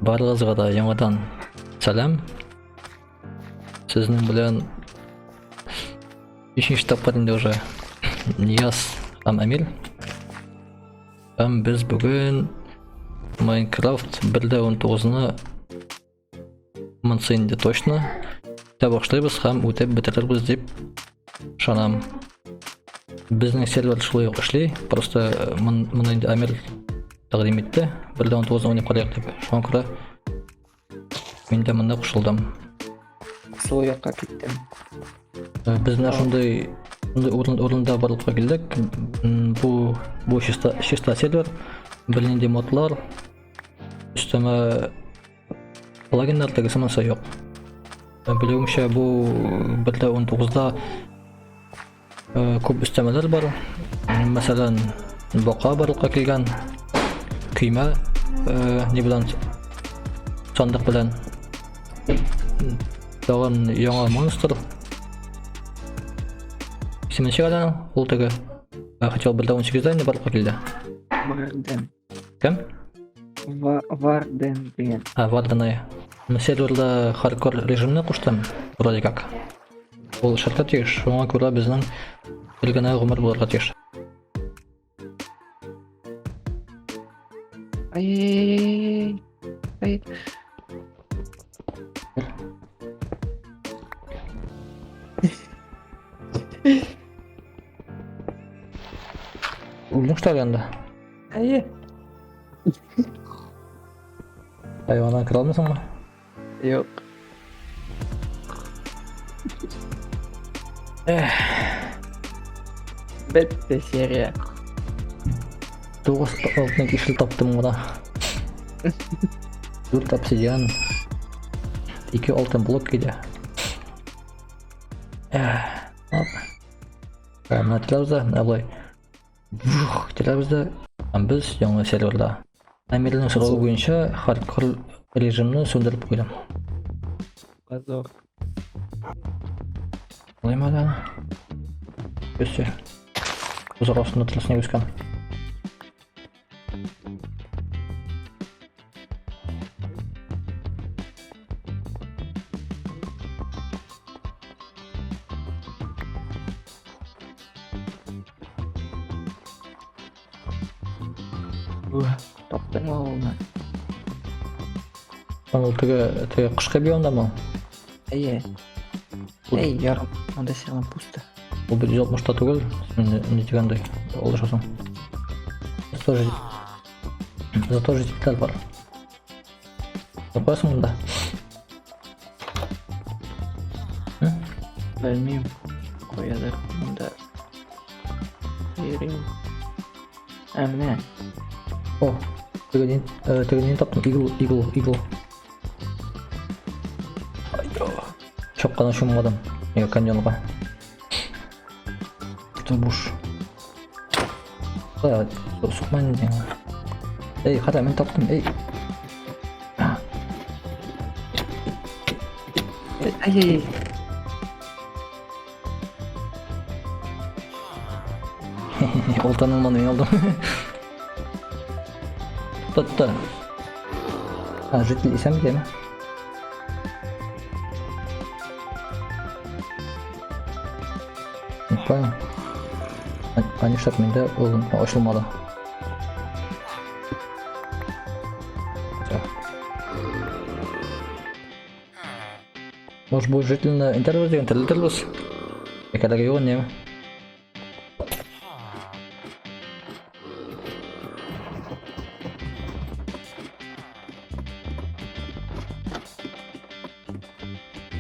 Барыгызга да яңадан сәлам. Сезнең белән бишенче тапкыр инде уже Нияз һәм Әмир. Һәм без бүген Майнкрафт 1.19-ны монысы инде точно үтә башлыйбыз һәм үтеп бетерербез дип ышанам. Безнең сервер шулай ук эшли, просто э, моны инде Әмир тәкъдим итте. 1.19 уйнап карыйк дип. Шуңа күрә мин дә монда кушылдым. Сул якка киттем. Э, без менә шундый шундый урын урында барлыкка килдек. Бу чиста чиста сервер, бернинди модлар, өстәмә плагиннар тегесе монысы юк. Э, белүемчә, бу 1.19-да э, күп өстәмәләр бар. Мәсәлән, бака барлыкка килгән, көймә ни белән сандык белән. Тагын яңа монстр. Исеме ничек әле аның? Ул теге. Хотел 1.18-дә инде барлыкка килде. Варден. Кем? Варден дигән. А, Варден, әйе. Серверда хардкор режимны куштым, вроде как. Ул эшләргә тиеш, шуңа күрә безнең бер генә гомер булырга тиеш. Ай-яй-яй-яй-яй. Ай. Үлдең что ли анда? Әйе. Айваннан керә алмыйсыңмы? Юк. Эх. Бетте серия. Тугыз алтын кишел таптым гына. Дүрт обсидиан. Ике алтын блок иде. Эх. Ладно. Менә теләбез дә, менә болай. Вух, теләбез дә. Һәм без яңа серверда. Әмирнең соравы буенча хардкор режимны сүндереп куйдым. Позор. Алыйм әле аны. Өсте. Узар астында тростник үскән. Таптыңмы ул? Ул теге теге кышкы биомдамы? Әйе. Эй, ярым, монда все пусто. Ул бит 160 та түгел, син не дигәндәй, алдашасың. Зато зато житель бар. Куясың монда. Белмим. Куядыр монда. Йөрим. Ә менә. О, теге теге таптым. Игл, игл, игл. Чак кына чуммадым. Я каньонга. Это буш. Да, сукма инде. Эй, кара, мин таптым. Эй. Ай-яй-яй. Олтаның маны мин алдым. Тотты. А, житель исән бит, Не понял. А нишләп миндә ул ачылмады? Может, будет жительно интервью дигән терелтербез. Кәрәге юк инде.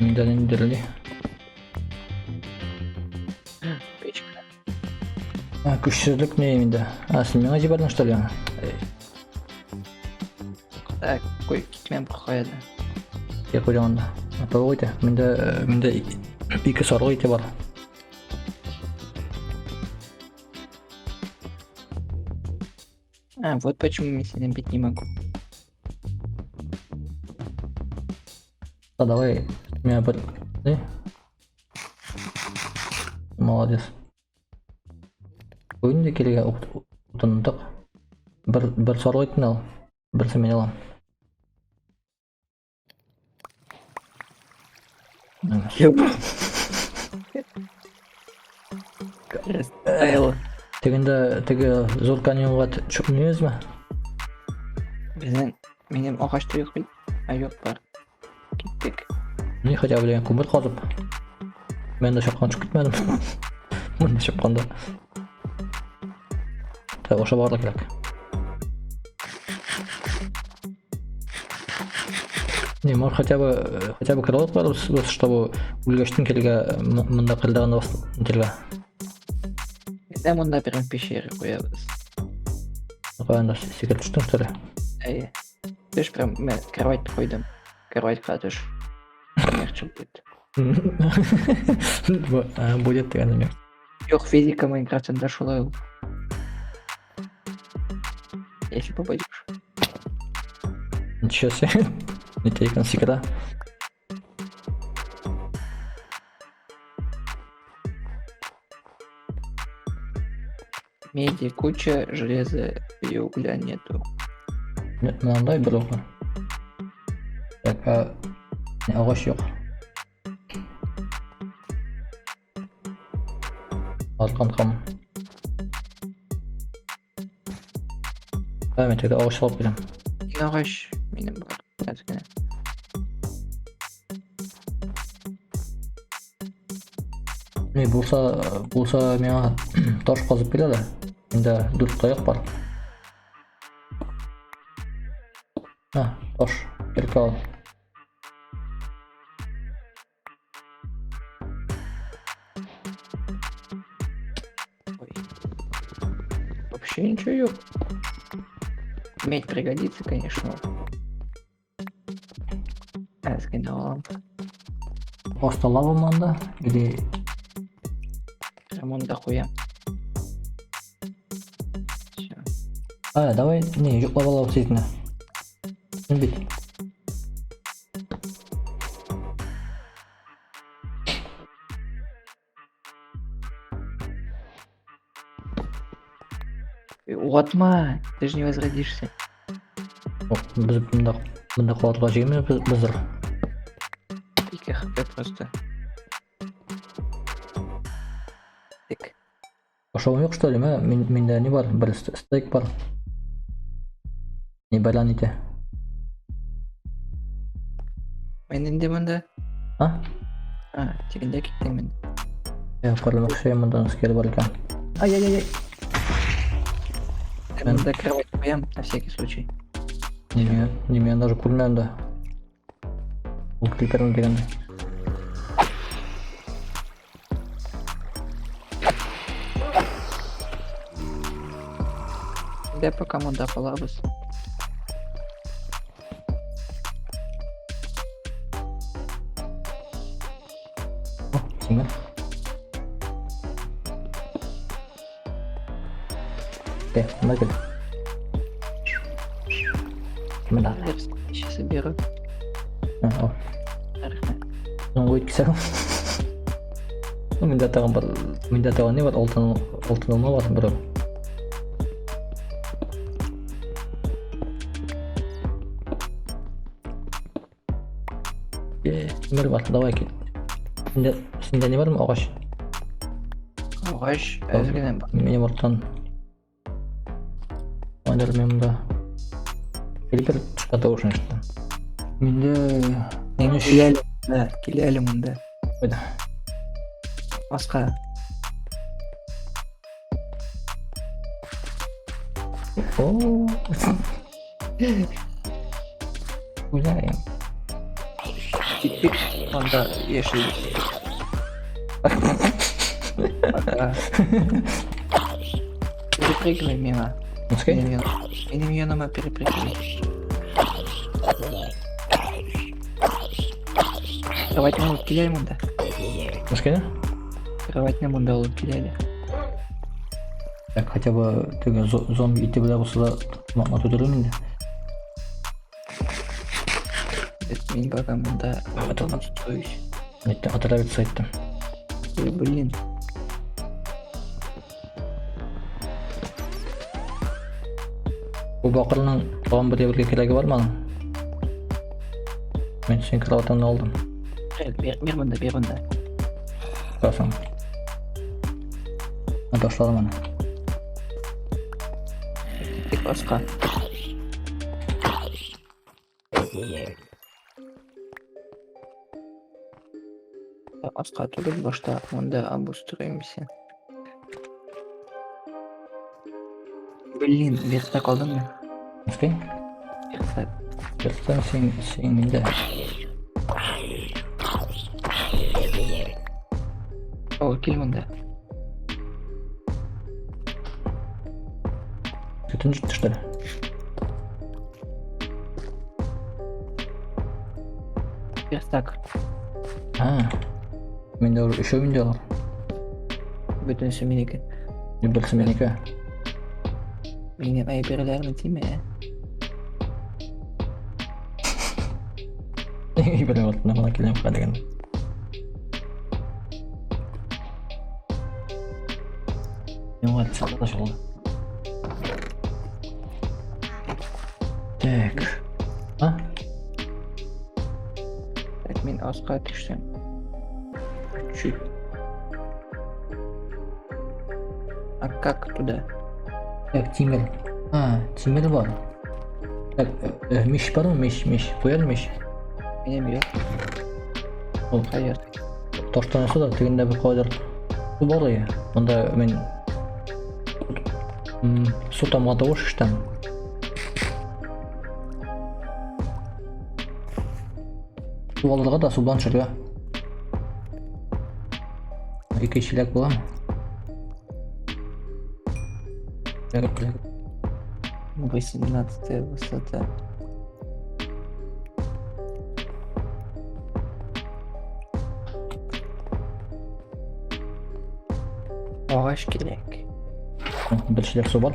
Миндә ниндидер Печка. А, көчсезлек не инде. А, син миңа җибәрдең, что ли? Так, куй, китмәм кая да. Я куйдым анда. Тавык ите. Миндә миндә ике сарык ите бар. А, вот почему я себя бить не могу. А давай, меня под... Э? Молодец. Бүген дә килгән утындык. Бер бер сарык итен ал. Берсен мин алам. Растаяла. Тегендә теге зур каньонга төшеп менәбезме? Безнең минем агач та юк бит. А юк бар. Киттек. Ни хотя бы дигән күмер казып. Мен дә чапкан төшеп китмәдем. Монда чапканда. Так, аша барырга кирәк. Не, может хотя бы кровать куярбыз, чтобы үлгәчтен килгә монда кырдаган нитәргә. Бездә монда прям пещера куябыз. Каян да сикереп төштең, что ли? Әйе. Төш прям мен кровать куйдым. Кроватька төш. Легче будет. Будет дигән димәк. Юк, физика Майнкрафтында шулай ул. Если попадешь. Ничего себе. Нитә икән сикерә. Меди куча, железа и угля нету. Нет, мондай бер укы. Так, а не, агач юк. Аркан кам. Ә, мин теге агач алып киләм. Мин агач минем бар. Әз генә. Не, булса миңа таш казып кил әле. Миндә дүрт таяк бар. А, таш, кирпе ал. Ой. Вообще ничего юк. Медь пригодится, конечно. Әз генә алам. Аста лава анда или Прям монда куям. Всё. А, давай, не, йоклап алабыз сизне. Бит. Уатма, ты же не возродишься. О, без монда калырга җыенмыйбыз бездер. Ике хп просто. Так. Ашавым юк, что ли, мә? Миндә ни бар? Бер стейк бар. Ни бәлан ите. Мин инде монда. А? А, тегендә киттем мин. Я карамакчы монда скелет бар икән. Ай-яй-яй. Я монда кровать куям, на всякий случай. Не, мин даже күрмәдем дә. Ул криперны дигәндә. Дә пока монда калабыз. О, сиңа. Э, монда кил. Монда. Сейчас соберу. А, о. Рәхмәт. Ну, куеп кисәм. Ну, миндә тагын бар, миндә тагын ни бар? Алтын алма бар берәү. Е, тимер бар, давай кил. Синдә ни бармы? Агач. Агач әз генә бар. Минем арттан. Айдар мин монда. Крипер төшкән тавышын ишеттем. Миндә 13 Кил әле, монда, кил әле монда. Кайда? Аска. О, Гуляем. Киттек монда яшибез. Пока. Перепрыгивай мимо. Нискәй? Минем яныма перепрыгивай. Кроватьны алып кил әле монда. Нискәй? Кроватьны монда алып кил әле. Так, хотя бы теге зомби ите белә булса да томакны тудырырмын инде. Мин пока монда Это- строюсь. Әйттем, отравиться иттем. Ой, блин. Бу бакырның тагын бер әйбергә кирәге бармы аның? Мин синең кроватыңны алдым. Бир монда, бир монда. Торасың. Ташладым аны. Тик аска. Аска түгел, башта монда обустроимся. Блин, верстак алдыңмы? Нәрсә? Верстак. Верстак син миндә. О, кил монда. Төтен төште. Верстак. А. Миндә уже өчәү миндә алар. Бөтенесе минеке. Берсе минеке. Минем әйберләрне тимә. Әйберләр артына гына киләм дигән. Яңа рецепт ачылды. Так. А? Так, мин аска төштем. Чуть. А как туда? Так, тимер. А, тимер бар. Так, мич бармы? Мич, мич. Куяр мич. Минем юк. Ул Хәер. таштан яса да тегендә бер кайдыр су бар ие. Монда мин су тамга тавыш ишетәм. Су алырга да судан төшәргә. Ике чиләк буламы? Чиләк, чиләк. 18 высота. Агач кирәк. Бер чиләк су бар.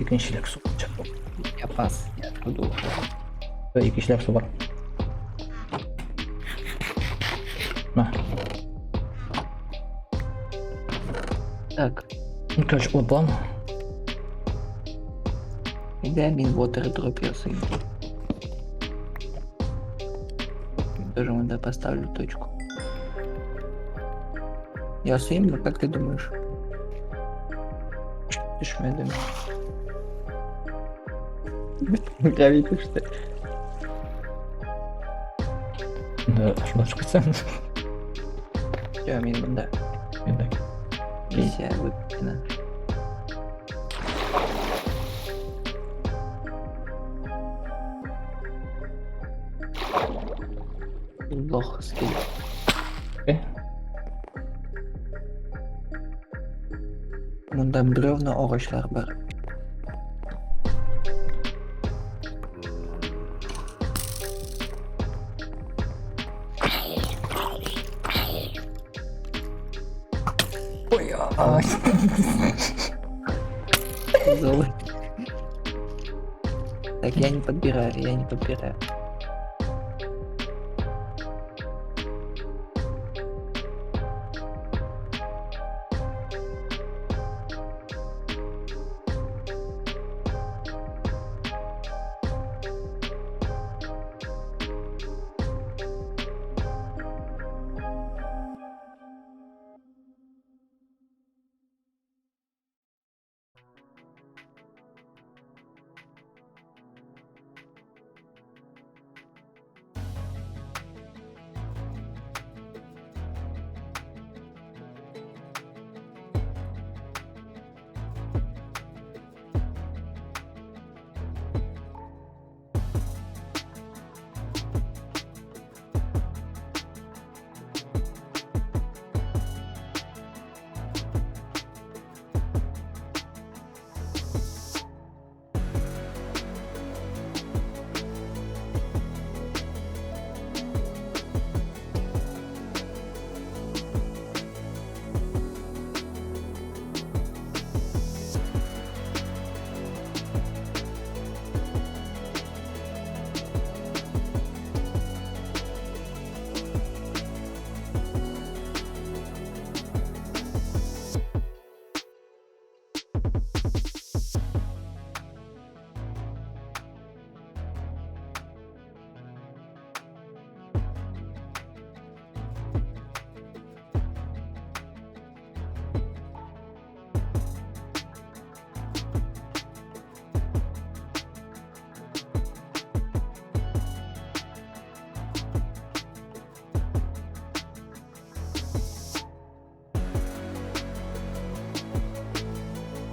Икенче чиләк су. Я пас. Я буду уходить. Ике чиләк су бар. На. Так, Короче, вот план. Где мин water drop ясыйм? Тоже монда поставлю точку. Ясыйммы, как ты думаешь? Төшмәдем. Гравий төште. Да, шунда чыгып китсәң. Все, мин монда. Инде. Миссия выполнена. Лох скилл. Э? Монда бревна агачлар бар. Ой, ай. Золото. Так, я не подбираю, я не подбираю.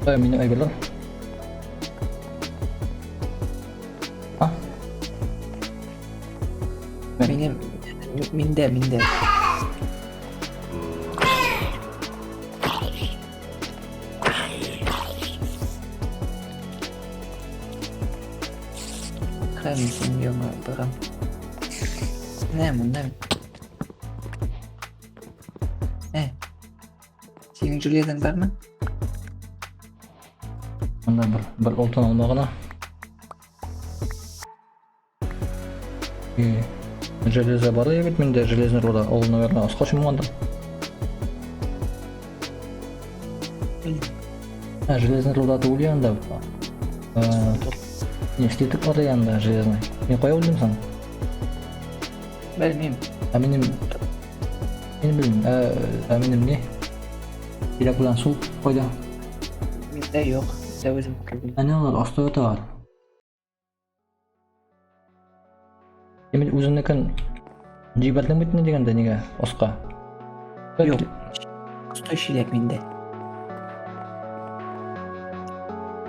Кая минем әйберләр? А? Минем миндә, миндә. Кая мин синең яныңа барам. Менә монда. Ә. Синең железың бармы? Монда бер алтын алма гына. И железо бар бит миндә, железный руда. Ул, наверное, аска чумгандыр. А, железный руда түгел янында. Не, слиток бар янында железный. Мин кая үлдем соң? Белмим. Ә минем... Мин белмим. Ә минем не? Иләк белән су кайда? Миндә юк. Миндә үзем килдем. Әнә алар аста яталар. Мин үземнекен җибәрдем бит инде дигәндә нигә аска? Юк. Стой чиләк миндә.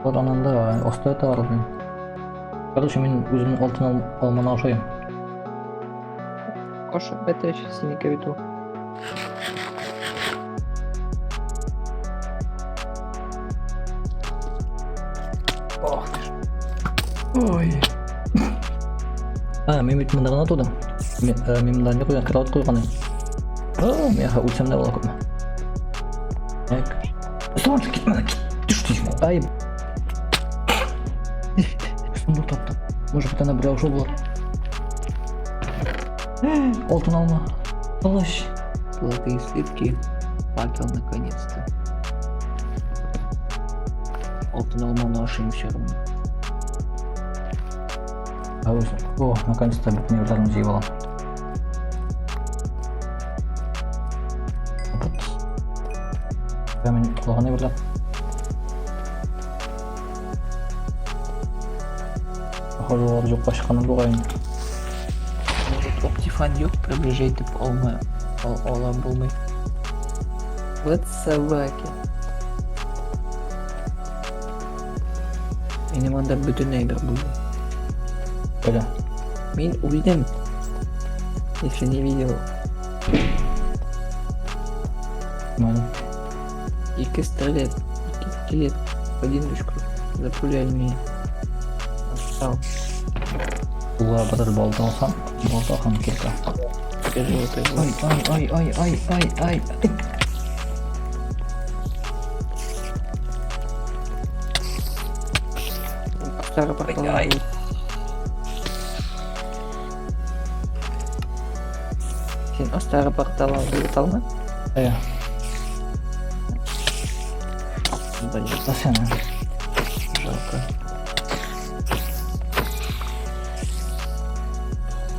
Вот ананда аста яталар мин. Короче, мин үземнең алтын алманы ашыйм. Ашап бетереш, синеке бит ул. Ох ты ж. Ой. А, мин бит монда гына тудым. Мин монда не куйган, кровать куйган идем. А, мин үлсәм дә була күпме. Так. Солнце, кит моннан, кит. Төш дим. Ай. Сундук таптым. Может быть, ана берәү шул булыр. Алтын алма. Кылыч. Золотые слитки. Факел наконец-то. Алтын алманы ашыйм все равно. О, наконец-то бөтен әйберләрне җыеп алам. Вот. Мин калган әйберләр. Походу, алар юкка чыккан бугай инде. Может, Оптифан юк, приближай итеп алма, ала булмый. Вот собаки. Минем анда бөтен әйбер булды. Кайда? Мин үлдем. Если не видел. Мәлім. Ике стрелет, ике скелет в одиночку запуляли меня. Отстал. Кулга бер балта алсам, балта һәм кирка. Скажи, вот это. Ай, ай, ай, ай, ай, ай, ай. Старый портал. Ай. Син астагы портал алма? Әйе. Блин, Сен. жалко.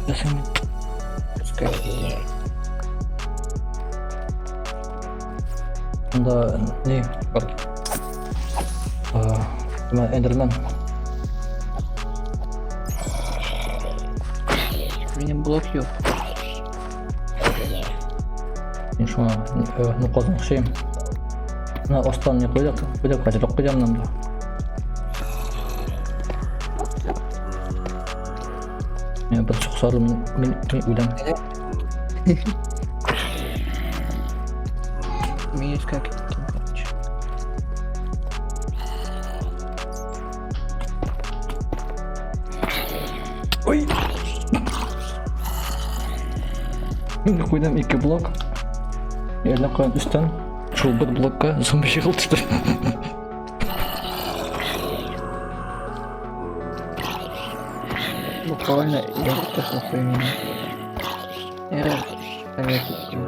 Сен. Пускай. Монда не бар? Эндермен. Минем блок юк. Мин шуңа ну казынакчы. Менә астан не куйдык, куйдык, качырып куйдым монда. Мин бер чыксар, мин үләм. Мин өскә киттем, короче. Ой. Мин куйдым ике блок. Әллә каян өстән шул бер блокка зомби егылып төште. Буквально ярты хп минем. Ярар, я киттем.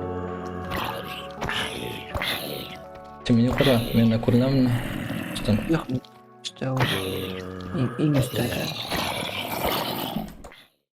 Син мине кара, мин дә күренәмен. Өстән. Юк, өстә ул. Иң өстә.